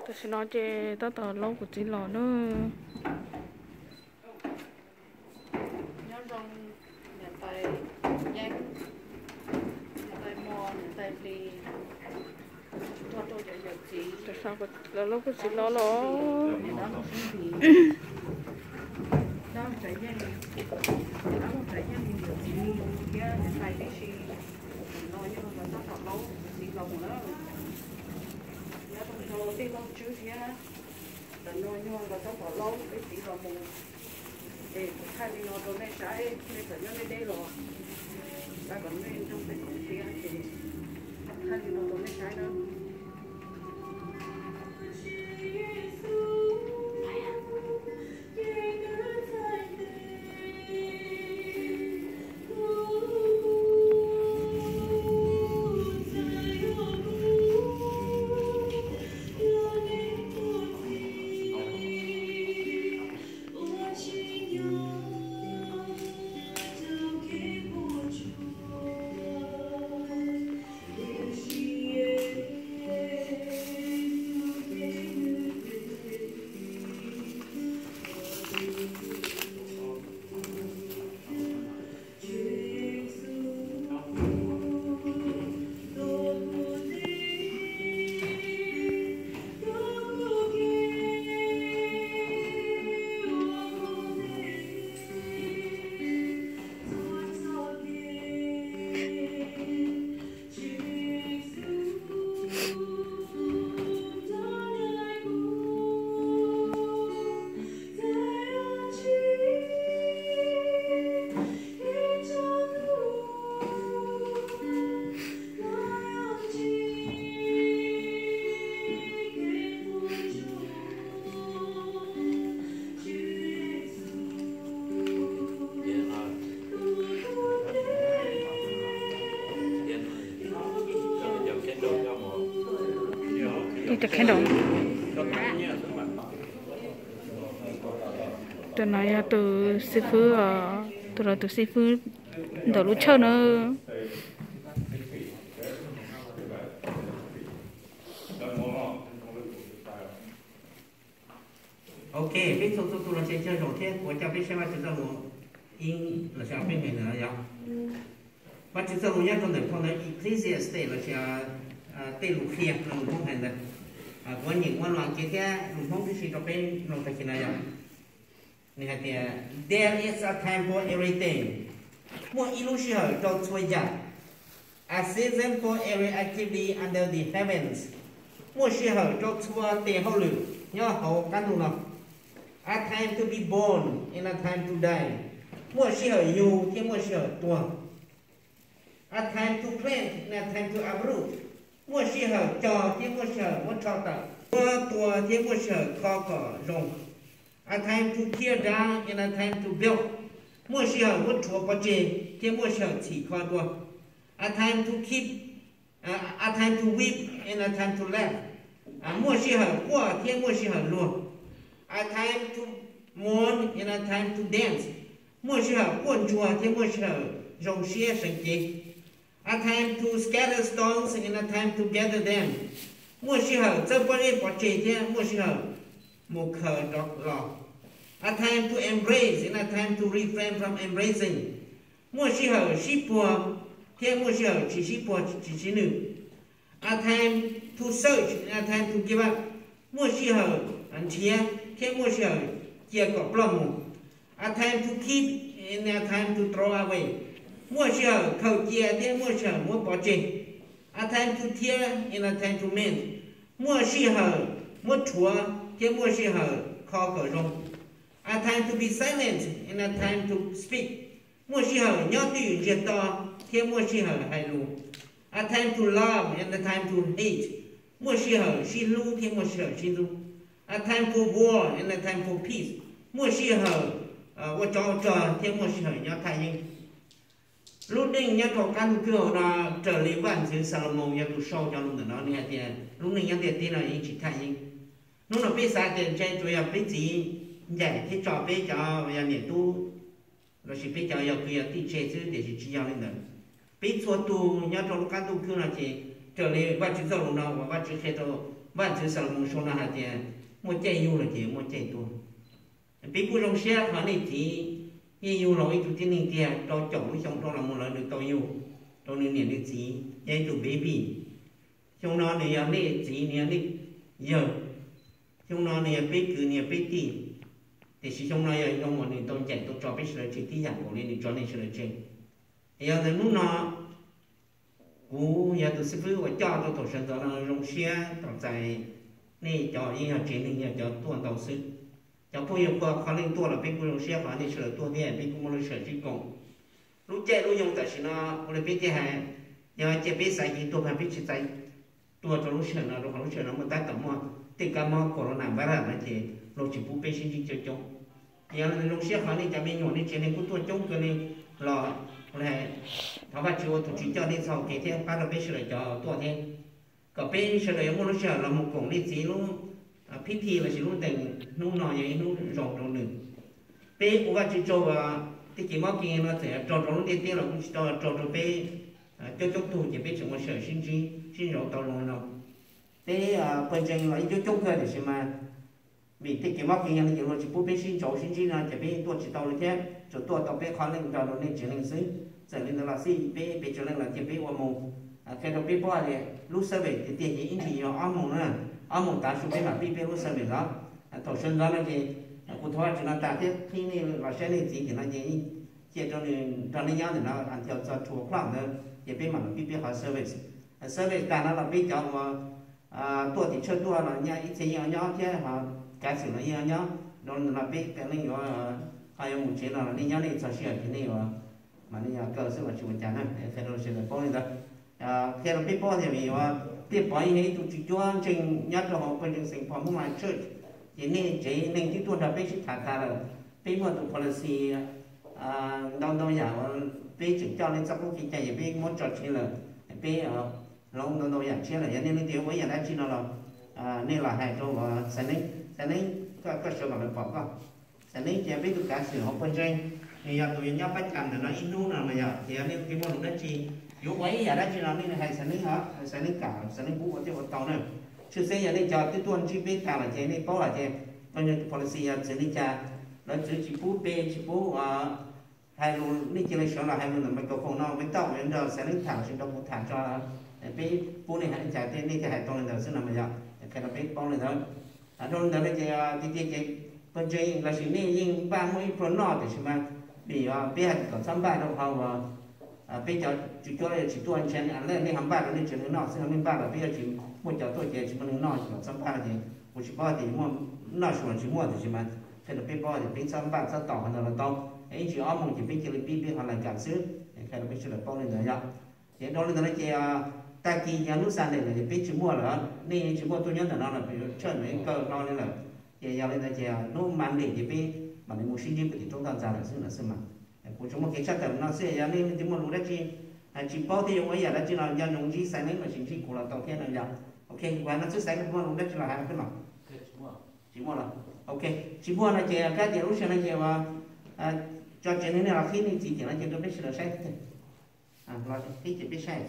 Tam sim no ces tab tom laub kuv txiv los na. Nyob zoo niam tais Yeeb, niam tais Muas, niam tais Hlis, nrog rau cov yawm txiv, los laub kuv txiv los los. Niam dab Ntxwg Npis, dab Ntxwg Yeej, niam dab Ntxwg Yeej, yawm txiv thiab niam tais tib si. Ntawm no yog nkawd tab tom laub kuv txiv los mus na. Nyob rau tej vaj tswb thiab, ntawm no yog nkawd tab tom laub peb txiv los mus. Es kuv thaij li no rau nej saib, nej txawm nyob deb deb los, xav kom nej nrog peb koom siab ces thaij li no rau nej saib na. Tus no yog tus xib fwb, tus no tus xib fwb ntawm lub church na. Ok, peb txhua txhua tus los sis caw zoo thiab kuv coj peb saib Vajtswv txoj lus ib los sis ob peb nqe ntawm no yog Vajtswv txoj lus nyob rau ntawm phau ntawv Ecclesiastes los sis tej lus qhia lus Hmoob hais ntawd. Kuv nyeem ua lus Askiv thiab lus Hmoob tib si rau peb mloog tag kis no yog, nws hais tias, There is a time for everything, muaj ib lub sij hawm rau txhua yam. A season for every activity under the heavens, muaj sij hawm rau txhua tes hauj lwm nyob hauv qab ntuj no. A time to be born and a time to die, muaj sij hawm yug thiab muaj sij hawm tuag. A time to plant and a time to uproot, muaj sij hawm cog thiab muaj sij hawm muab rho tawm, muab tua thiab muaj sij hawm kho kom zoo. A time to tear down and a time to build, muaj sij hawm muab rhuav pov tseg thiab muaj sij hawm txhim kho dua. A time to keep, a time to weep and a time to laugh, muaj sij hawm quaj thiab muaj sij hawm luag. A time to mourn and a time to dance, muaj sij hawm quaj ntsuag thiab muaj sij hawm zoo siab seev cev. A time to scatter stones and a time to gather them, muaj sij hawm txawb pob zeb pov tseg thiab muaj sij hawm mus khaws rov los. A time to embrace and a time to refrain from embracing, muaj sij hawm sib puag thiab muaj sij hawm tsis sib puag tsis sib nws. A time to search and a time to give up, muaj sij hawm nrhiav thiab muaj sij hawm cia kom ploj mus. A time to keep and a time to throw away, muaj sij hawm khaws cia thiab muaj sij hawm muab pov tseg. A time to tear and a time to mend, muaj sij hawm muab rhuav thiab muaj sij hawm kho kom zoo. A time to be silent and a time to speak, muaj sij hawm nyob twj ywm ntsiag to thiab muaj sij hawm hais lus. A time to love and a time to hate, muaj sij hawm sib hlub thiab muaj sij hawm sib ntxub. A time for war and a time for peace, muaj sij hawm ua tsov ua rog thiab muaj sij hawm nyob thaj yeeb. Lub neej nyob rau qab ntuj khwb hauv no raws li vaj ntxwv Xalumoos yog tus sau cov lus ntawm no, nws hais tias lub neej nyob ntiaj teb no yeej tsis thaj yeeb. Hnub no peb xav tias ntshe tsuas yog peb txiv ncaim thiab tso peb cov uas yog niam tub lossis peb cov yog kwv yog tij tseg xwb, tiam sis tsis yog li ntawd. Peb txhua tus nyob rau lub qab ntuj khwb no ces Raws li Vajtswv txoj lus no uas Vajtswv qhia rau Vaj Ntxwv Xalumoos xyoo no hais tias muaj caij yug los ces yuav muaj caij tuag. Peb kuj zoo siab qhov nej txiv yeej yug los ib tug tib neeg tiag, rau caum lub xyoo dhau los mus lawm nws tau yug rau nws niam nws txiv yog ib tug baby. Xyoo no nws yog nej txiv, nws yog nej yawg. Xyoo no nws yog peb kwv, nws yog peb tij. Tiam sis xyoo no yog xyoo uas nws tau ncaim tau tso peb sawv daws tseg tib yam nkaus li nws tso nej sawv daws tseg. Yog ntawd hnub no kuv yog tus xib fwb uas coj rau thaum sawv ntxov no zoo siab tos txais nej cov yeej yog tsev neeg yog cov tuaj ntau xwb. Cov phooj ywg qhua qhov leej tuaj los peb kuj zoo siab qhov nej sawv daws tuaj thiab peb kuj muaj lub sij hawm sib koom. Lub caij lub nyoog tam sim no ua li peb thiaj hais, yog cia peb xaiv ces tuag mas peb tsis xaiv tuag rau lub sij hawm no rau qhov lub sij hawm no muaj tab tom muaj tej kab mob corona virus no ces luag tsis pub peb sib ntsib coob coob. Yog zoo siab qhov nej cov me nyuam nej tsev neeg kuj tuaj coob kawg li los thov Vajtswv ua tus tsis coj nej txog kev thiab pab rau peb sawv daws cov tuaj thiab, kom peb sawv daws yuav muaj lub sij hawm los mus koom nej txiv lub phib thi lossis lub ntees hnub no yog ib hnub zoo rau nws. Peb ua Vajtswv tsaug uas tej kev mob kev nkeeg no txawm yog raug rau lub ntiaj teb los kuj tsis tau raug rau peb coob coob tug ces peb tseem muaj sij hawm sib ntsib sib ntsib tau zoo li no. Peb pawg ntseeg los yeej coob coob kawg tiam sis mas vim tej kev mob kev nkeeg no ces luag tsis pub peb sib ntsib sib ntsib no ces peb tuaj tsis tau li thiab, tsuas tuaj tau peb qhov leej nrog rau nej tsev neeg xwb. Txawm li ntawd los xij peb pes tsawg leej los cia peb ua mus qhia rau peb paub tias lub service tiag tiag ces ib ntsis yog ob moos na, ob moos tav su peb mam pib peb lub service os. Thaum sawv ntxov no ces kuv thov Vajtswv no tas thiab qhib nej los saib nej txiv tiam no ces cia rau nws nrog nej nyob ntawm no until txog two o'clock ntawd ces peb mam los pib peb qhov service. Service tas no los peb cov uas tuaj tim tshawj tuaj los nyob ib txhia yeej nyob thiab ho kav xwm los yeej nyob. Rau ntawm no peb cov neeg yuav ho yuav mus tsev no los nej nyob nej txog sij hawm ces nej yuav mam li kaw xwb los tsis ua cas na. Qhia rau sawv daws paub li ntawd. Qhia rau peb paub tias vim yuav tej pov yeej yog ib tug tswv cuab ntseeg nyob rau hauv pawg ntseeg Saint Paul Moonlight Church, ces nej tsev neeg twb tuaj nrog peb sib tham tas lawm. Peb muaj tus policy ntau ntau yam uas peb tseem coj nej txoj qub kev cai ces peb muab tso tseg lawm. Peb hloov ntau ntau yam tshiab lawm. Yog nej leej twg ua ib yam dab tsi no los nej los hais rau uas Xaiv Neeb, Xaiv Neeb koj, koj sawv mam li pom koj. Xaiv Neeb ces peb tus kav xwm hauv pawg ntseeg, nws yog tus yuav nyob pab cas ntawm no ib hnub no mas yog ces yog nej leej twg muaj lus dab tsi yuav ua ib yam dab tsi no nej hais Xaiv Neeb os, Xaiv Neeb kam, Xaiv Neeb pub ua thiaj ua tau na. Tshwj xeeb yog nej cov twb tuaj ntsib peb tas lawm ces nej paub lawm ces pawg ntseeg tus policy yog txwv li cas, lawv txwv tsis pub pe tsis pub hais lus, nej cia li sawv los hais lus ntawm microphone no, peb tau nrog Xaiv Neeb tham lossis nrog kuv tham tso, peb pub nej hais li cas tej nej thiaj hais tau li ntawd xwb no mas yog qhia rau peb paub li ntawd. Rau li ntawd no ces tiag tiag ces pawg ntseeg lossis nej yeej npaj muaj ib pluag noj tiam sis mas vim peb hais tias kom txhob npaj rau qhov uas peb cov tswv cuab yuav tsis tuaj ntseeg, nej ho npaj rau nej tsev neeg noj xwb, nej npaj los peb yuav tsis muaj cov tuaj ces tsis muaj neeg noj, kom txhob npaj no ces kuv tsis paub tias muaj noj su los tsis muaj tiam sis mas qhia rau peb paub tias peb txhob npaj txhob tos qhov ntawd los tau. Ib ntsis ob moos ces peb cia li pib peb qhov lais kam xwb, qhia rau peb sawv daws paub li ntawd yog. Ces dhau li ntawd no ces tag kis ces hnub Sunday lawm ces peb tsis muaj lawm, nej tsis muaj tuaj nyob ntawm no lawm, peb tshawj ntawm kaw hlo li lawm. Ces yog li ntawd ces hnub Monday ces peb mam li mus sib ntsib puag tim roob toj ntxas lawm xwb no xwb mas. Kuv tsuas muaj kev tshaj tawm no xwb, yog nej leej twg muaj lus dab tsi tsis paub thiab yuav ua ib yam dab tsi no nco ntsoov ntsib Xaiv Neeb lossis ntsib kuv los tau thiab no yog. Ok, kuv hais no xwb, Xaiv Neeb muaj lus dab tsi los hais no xwb mas. Tsis muaj los. Ok, tsis muaj no ces kab tias lub sij hawm no ces uas tso tsev neeg nej los qhib nej txiv tiam no ces rau peb sawv daws saib. Los qhib ces peb saib.